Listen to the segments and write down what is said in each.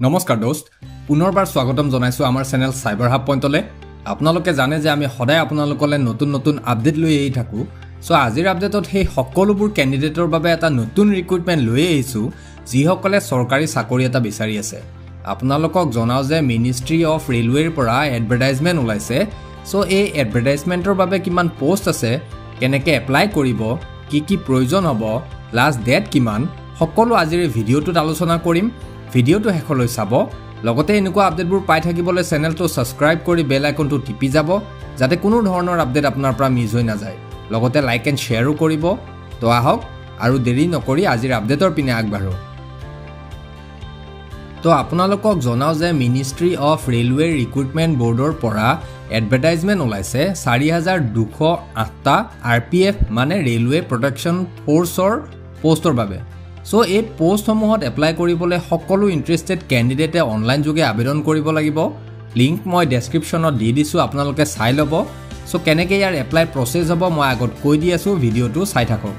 নমস্কাৰ দোস্ত, পুনৰবাৰ স্বাগতম জনাইছোঁ আমাৰ চেনেল চাইবাৰ হাব পইণ্টলৈ। আপোনালোকে জানে যে আমি সদায় আপোনালোকলৈ নতুন নতুন আপডেট লৈ আহি থাকোঁ। চ' আজিৰ আপডেটত সেই সকলোবোৰ কেণ্ডিডেটৰ বাবে এটা নতুন ৰিক্ৰুইটমেণ্ট লৈ আহিছোঁ, যিসকলে চৰকাৰী চাকৰি এটা বিচাৰি আছে। আপোনালোকক জনাওঁ যে মিনিষ্ট্ৰী অফ ৰেলৱেৰ পৰা এডভাৰটাইজমেণ্ট ওলাইছে। চ' এই এডভাৰটাইজমেণ্টৰ বাবে কিমান পষ্ট আছে, কেনেকৈ এপ্লাই কৰিব, কি কি প্ৰয়োজন হ'ব, লাষ্ট ডেট কিমান, সকলো আজিৰ এই ভিডিঅ'টোত আলোচনা কৰিম। ভিডিঅ'টো শেষলৈ চাব। লগতে এনেকুৱা আপডেটবোৰ পাই থাকিবলৈ চেনেলটো ছাবস্ক্ৰাইব কৰি বেল আইকনটো টিপি যাব, যাতে কোনো ধৰণৰ আপডেট আপোনাৰ পৰা মিছ হৈ নাযায়। লগতে লাইক এণ্ড শ্বেয়াৰো কৰিব। তো আহক আৰু দেৰি নকৰি আজিৰ আপডেটৰ পিনে আগবাঢ়ো। তো আপোনালোকক জনাওঁ যে মিনিষ্ট্ৰী অফ ৰেলৱে ৰিক্ৰুইটমেণ্ট বৰ্ডৰ পৰা এডভাৰটাইজমেণ্ট ওলাইছে 4208টা আৰপিএফ মানে ৰেলৱে প্ৰটেকশ্যন ফ'ৰ্চৰ পষ্টৰ বাবে। চ' এই পষ্টসমূহত এপ্লাই কৰিবলৈ সকলো ইণ্টাৰেষ্টেড কেণ্ডিডেটে অনলাইন যোগে আবেদন কৰিব লাগিব। লিংক মই ডেছক্ৰিপশ্যনত দি দিছোঁ, আপোনালোকে চাই ল'ব। চ' কেনেকৈ ইয়াৰ এপ্লাই প্ৰচেছ হ'ব মই আগত কৈ দি আছোঁ, ভিডিঅ'টো চাই থাকক।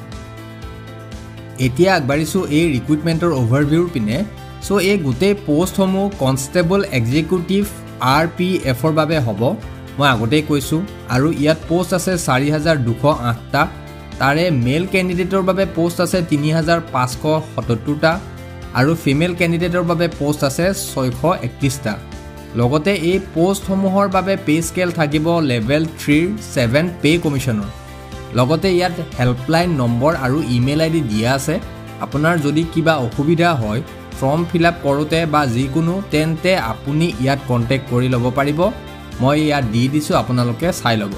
এতিয়া আগবাঢ়িছোঁ এই ৰিক্ৰুইটমেণ্টৰ অ'ভাৰভিউৰ পিনে। চ' এই গোটেই পষ্টসমূহ কনষ্টেবল এক্সিকিউটিভ আৰপিএফৰ বাবে হ'ব, মই আগতেই কৈছোঁ। আৰু ইয়াত পষ্ট আছে 4208টা। তাৰে মেল কেণ্ডিডেটৰ বাবে পষ্ট আছে 3577টা আৰু ফিমেল কেণ্ডিডেটৰ বাবে পষ্ট আছে 631টা। লগতে এই পষ্টসমূহৰ বাবে পে' স্কেল থাকিব লেভেল 3ৰ 7 পে' কমিশ্যনৰ। লগতে ইয়াত হেল্পলাইন নম্বৰ আৰু ইমেইল আই ডি দিয়া আছে। আপোনাৰ যদি কিবা অসুবিধা হয় ফৰ্ম ফিল আপ কৰোঁতে বা যিকোনো, তেন্তে আপুনি ইয়াত কণ্টেক্ট কৰি ল'ব পাৰিব। মই ইয়াত দি দিছোঁ, আপোনালোকে চাই ল'ব।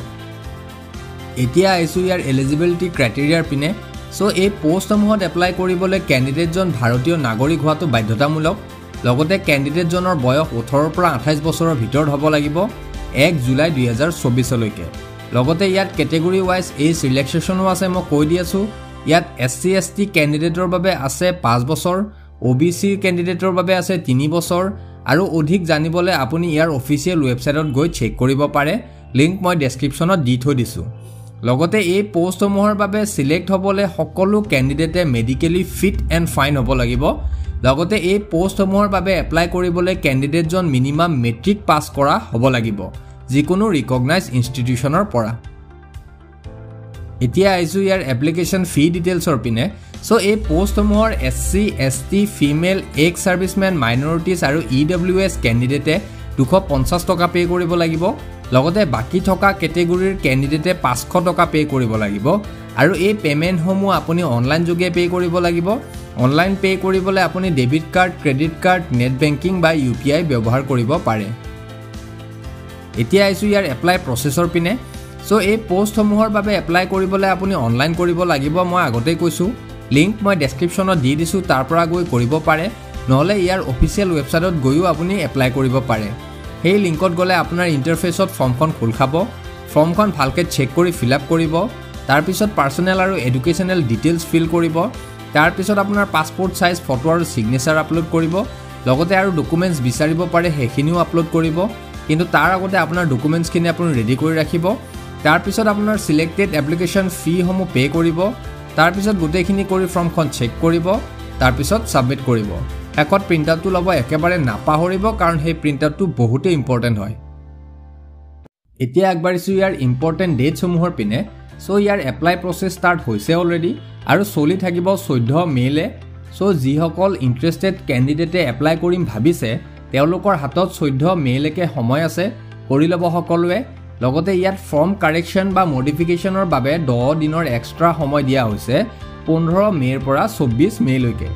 এতিয়া আহিছোঁ ইয়াৰ এলিজিবিলিটি ক্ৰাইটেৰিয়াৰ পিনে। চ' এই পষ্টসমূহত এপ্লাই কৰিবলৈ কেণ্ডিডেটজন ভাৰতীয় নাগৰিক হোৱাটো বাধ্যতামূলক। লগতে কেণ্ডিডেটজনৰ বয়স 18ৰ পৰা 28 বছৰৰ ভিতৰত হ'ব লাগিব 1 জুলাই 2024লৈকে। লগতে ইয়াত কেটেগৰী ৱাইজ এইজ ৰিলেক্সেশ্যনো আছে, মই কৈ দি আছোঁ। ইয়াত এছ চি, এছ টি কেণ্ডিডেটৰ বাবে আছে 5 বছৰ, অ' বি চি কেণ্ডিডেটৰ বাবে আছে 3 বছৰ। আৰু অধিক জানিবলৈ আপুনি ইয়াৰ অফিচিয়েল ৱেবছাইটত গৈ চেক কৰিব পাৰে। লিংক মই ডেছক্ৰিপশ্যনত দি থৈ দিছোঁ। লগতে এই পষ্টসমূহৰ বাবে চিলেক্ট হ'বলৈ সকলো কেণ্ডিডেটে মেডিকেলি ফিট এণ্ড ফাইন হ'ব লাগিব। লগতে এই পষ্টসমূহৰ বাবে এপ্লাই কৰিবলৈ কেণ্ডিডেটজন মিনিমাম মেট্ৰিক পাছ কৰা হ'ব লাগিব যিকোনো ৰিকগনাইজ ইনষ্টিটিউশ্যনৰ পৰা। এতিয়া আহিছোঁ ইয়াৰ এপ্লিকেশ্যন ফি ডিটেইলছৰ পিনে। চ' এই পষ্টসমূহৰ SC, ST, female, ex servicemen, minorities আৰু ইডাব্লিউ এছ কেণ্ডিডেটে 250 টকা পে' কৰিব লাগিব। লগতে বাকী থকা কেটেগৰীৰ কেণ্ডিডেটে 500 টকা পে' কৰিব লাগিব। আৰু এই পে'মেণ্টসমূহ আপুনি অনলাইন যোগে পে' কৰিব লাগিব। অনলাইন পে' কৰিবলৈ আপুনি debit card, credit card, net banking বা ইউ পি আই ব্যৱহাৰ কৰিব পাৰে। এতিয়া আহিছোঁ ইয়াৰ এপ্লাই প্ৰচেছৰ পিনে। চ' এই পষ্টসমূহৰ বাবে এপ্লাই কৰিবলৈ আপুনি অনলাইন কৰিব লাগিব, মই আগতেই কৈছোঁ। লিংক মই ডেছক্ৰিপশ্যনত দি দিছোঁ, তাৰ পৰা গৈ কৰিব পাৰে। নহ'লে ইয়াৰ অফিচিয়েল ৱেবছাইটত গৈও আপুনি এপ্লাই কৰিব পাৰে। সেই লিংকত গ'লে আপোনাৰ ইণ্টাৰফেচত ফৰ্মখন খোল খাব। ফৰ্মখন ভালকৈ চেক কৰি ফিল আপ কৰিব। তাৰপিছত পাৰ্চনেল আৰু এডুকেশ্যনেল ডিটেইলছ ফিল কৰিব। তাৰপিছত আপোনাৰ পাছপৰ্ট চাইজ ফটো আৰু ছিগনেচাৰ আপলোড কৰিব। লগতে আৰু ডকুমেণ্টছ বিচাৰিব পাৰে, সেইখিনিও আপলোড কৰিব। কিন্তু তাৰ আগতে আপোনাৰ ডকুমেণ্টছখিনি আপুনি ৰেডি কৰি ৰাখিব। তাৰপিছত আপোনাৰ চিলেক্টেড এপ্লিকেশ্যন ফিসমূহ পে' কৰিব। তাৰপিছত গোটেইখিনি কৰি ফৰ্মখন চেক কৰিব, তাৰপিছত ছাবমিট কৰিব। শেষত প্ৰিণ্ট আউটটো ল'ব একেবাৰে নাপাহৰিব, কাৰণ সেই প্ৰিণ্ট আউটটো বহুতেই ইম্পৰ্টেণ্ট হয়। এতিয়া আগবাঢ়িছোঁ ইয়াৰ ইম্পৰ্টেণ্ট ডেটছসমূহৰ পিনে। চ' ইয়াৰ এপ্লাই প্ৰচেছ ষ্টাৰ্ট হৈছে অলৰেডি আৰু চলি থাকিব 14 মে'লৈ। চ' যিসকল ইণ্টাৰেষ্টেড কেণ্ডিডেটে এপ্লাই কৰিম ভাবিছে, তেওঁলোকৰ হাতত 14 মে'লৈকে সময় আছে, কৰি ল'ব সকলোৱে। লগতে ইয়াত ফৰ্ম কাৰেকশ্যন বা মডিফিকেশ্যনৰ বাবে 10 দিনৰ এক্সট্ৰা সময় দিয়া হৈছে, 15 মে'ৰ পৰা 24 মে'লৈকে।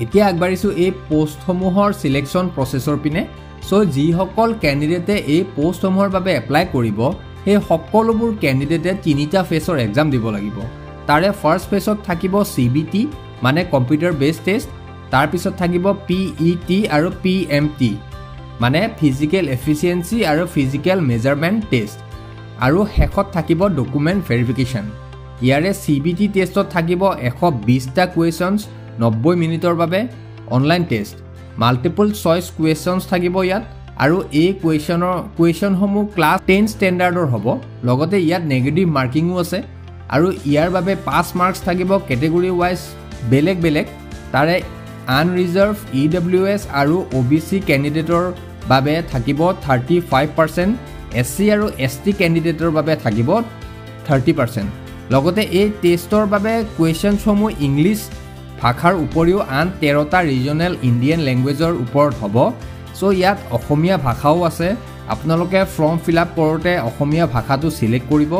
এতিয়া আগবাঢ়িছোঁ এই পষ্টসমূহৰ চিলেকশ্যন প্ৰচেছৰ পিনে। চ' যিসকল কেণ্ডিডেটে এই পষ্টসমূহৰ বাবে এপ্লাই কৰিব, সেই সকলোবোৰ কেণ্ডিডেটে তিনিটা ফেচৰ এক্সাম দিব লাগিব। তাৰে ফাৰ্ষ্ট ফেচত থাকিব চি বি টি মানে কম্পিউটাৰ বেছড টেষ্ট। তাৰপিছত থাকিব পি ই টি আৰু পি এম টি মানে ফিজিকেল এফিচিয়েঞ্চি আৰু ফিজিকেল মেজাৰমেণ্ট টেষ্ট, আৰু শেষত থাকিব ডকুমেণ্ট ভেৰিফিকেশ্যন। ইয়াৰে চি বি টি টেষ্টত থাকিব 120টা কুৱেশ্যনছ, 90 মিনিটৰ বাবে online test. Multiple choice questions থাকিব ইয়াত আৰু এই কুৱেশ্যনসমূহ ক্লাছ 10 ষ্টেণ্ডাৰ্ডৰ হ'ব। লগতে ইয়াত নেগেটিভ মাৰ্কিঙো আছে আৰু ইয়াৰ বাবে পাছ মাৰ্কছ থাকিব কেটেগৰী ৱাইজ বেলেগ বেলেগ। তাৰে আনৰিজাৰ্ভ, EWS আৰু OBC কেণ্ডিডেটৰ বাবে থাকিব 35%, SC আৰু ST কেণ্ডিডেটৰ বাবে থাকিব 30%। লগতে এই টেষ্টৰ বাবে কুৱেশ্যনছসমূহ ইংলিছ ভাষাৰ উপৰিও আন 13টা ৰিজনেল ইণ্ডিয়ান লেংগুৱেজৰ ওপৰত হ'ব। চ' ইয়াত অসমীয়া ভাষাও আছে। আপোনালোকে ফৰ্ম ফিল আপ কৰোঁতে অসমীয়া ভাষাটো ছিলেক্ট কৰিব।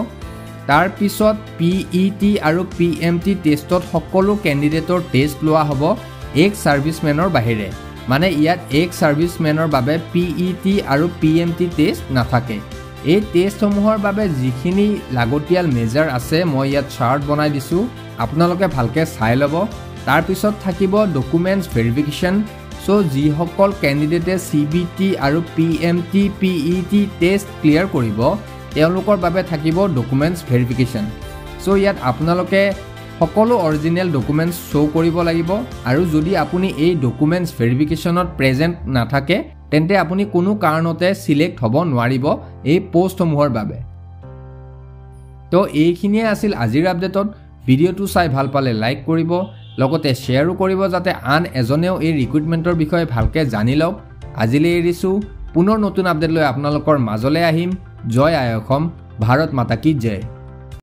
তাৰপিছত PET আৰু PMT টেষ্টত সকলো কেণ্ডিডেটৰ টেষ্ট লোৱা হ'ব এক্স ছাৰ্ভিচমেনৰ বাহিৰে। মানে ইয়াত এক্স ছাৰ্ভিচমেনৰ বাবে PET আৰু PMT test নাথাকে। এই টেষ্টসমূহৰ বাবে যিখিনি লাগতিয়াল মেজাৰ আছে মই ইয়াত চাৰ্ট বনাই দিছোঁ, আপোনালোকে ভালকৈ চাই ল'ব। তাৰপিছত থাকিব ডকুমেণ্টছ ভেৰিফিকেশ্যন। চ' যিসকল কেণ্ডিডেটে CBT আৰু PMT, PET test clear কৰিব তেওঁলোকৰ বাবে থাকিব ডকুমেণ্টছ ভেৰিফিকেশ্যন। চ' ইয়াত আপোনালোকে সকলো অৰিজিনেল ডকুমেণ্টছ শ্ব' কৰিব লাগিব আৰু যদি আপুনি এই ডকুমেণ্টছ ভেৰিফিকেশ্যনত প্ৰেজেণ্ট নাথাকে তেন্তে আপুনি কোনো কাৰণতে ছিলেক্ট হ'ব নোৱাৰিব এই পষ্টসমূহৰ বাবে। তো এইখিনিয়ে আছিল আজিৰ আপডেটত। ভিডিঅ'টো চাই ভাল পালে লাইক কৰিব, লগতে শ্বেয়াৰো কৰিব যাতে আন এজনেও এই ৰিক্ৰুইটমেণ্টৰ বিষয়ে ভালকৈ জানি লওক। আজিলৈ এৰিছোঁ, পুনৰ নতুন আপডেট লৈ আপোনালোকৰ মাজলৈ আহিম। জয় আই অসম, ভাৰত মাতা কি জয়।